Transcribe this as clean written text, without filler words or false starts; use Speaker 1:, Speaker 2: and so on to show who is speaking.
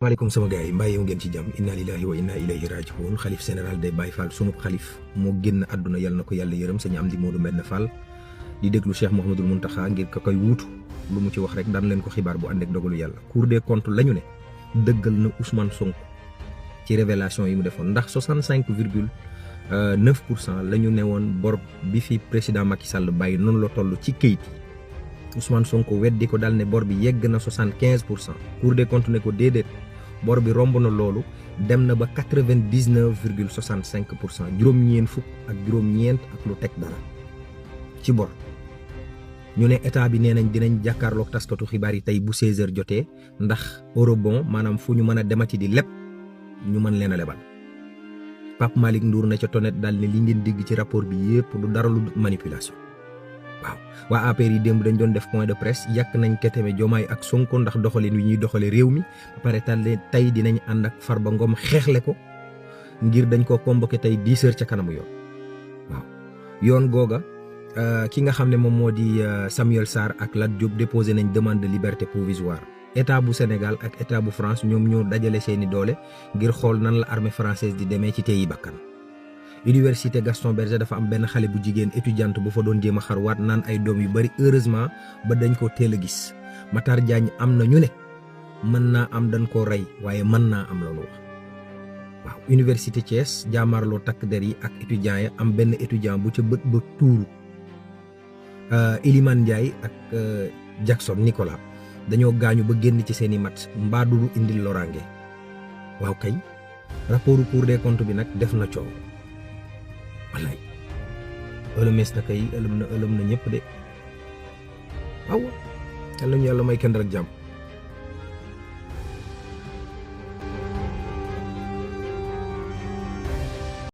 Speaker 1: maaleykum sama gars yi mbaa yow ngeen ci jàmm inna lillahi wa inna ilayhi raji'un xalif général day Baye Fall sunub xalif moo génn àdduna yàlla na ko yàlla yërëm sëñ Amdi Modou Mbène Fall di déglu Cheikh Mouhamadoul Mountakha ngir ka koy wuutu lu mu ci wax rek daan leen ko xibaar bu ànd ak dogalu yàlla. Cour des comptes la ñu ne dëggal na Ousmane Sonko ci révélation yi mu defoon ndax 65,9% la ñu ne woon bor bi fi président Macky Sall bàyyi noonu la toll ci këyit yi Ousmane Sonko weddi ko daal ne bor bi yegg na 75%. Cour des comptes ne ko déedéet. bor bi romb na loolu dem na ba 99,65% juróom-ñeent fukk ak juróom-ñeent ak lu teg dara ci bor ñu ne état bi nee nañ dinañ jàkkaarloog taskatu xibaar yi tey bu 16h jotee ndax eurobond maanaam fu ñu mën a demati di leb ñu mën leen a lebal Pape Malick Ndour na ca tonet daal ne li ngeen dégg ci rapport bi yëpp du dara lu manipulation. waaw waa APR yi démb dañ doon def point de presse yàq nañ Keteme Diomaye ak Sonko ndax doxalin wi ñuy doxale réew mi ba pare tey dinañ ànd ak Farba Ngom xeexle ko ngir dañ ko convoqué tey 10h ca kanamu yoon. waaw yoon googa ki nga xam ne moom moo di Samuel Sarr ak Lat Diop déposé nañ demande de liberté provisoire état bu Sénégal ak état bu France ñoom ñoo dajale seeni doole ngir xool nan la armée française di demee ci teyi bakkan. Université Gaston Berger dafa am benn xale bu jigéen étudiante bu fa doon jéem a xarwaat naan ay doom yu bari heureusement ba dañ ko teel a gis Matar Diagne am na ñu ne mën naa am dañ koo rey waaye mën naa am loolu wax. waaw Université Thiès jaamarloo takk der yi ak étudiants ya am benn étudiant bu ca bët ba tuuru Elimane Ndiaye ak Jackson Nicolas dañoo gaañu ba génn ci seeni mat mbaa du indil loraange. waaw kay rapportu Cour des comptes bi nag def na coow. wallaay ëlëmees na kay ëlëm na ñëpp de waaw yàlla ñu yàlla may kenn rek jàmm.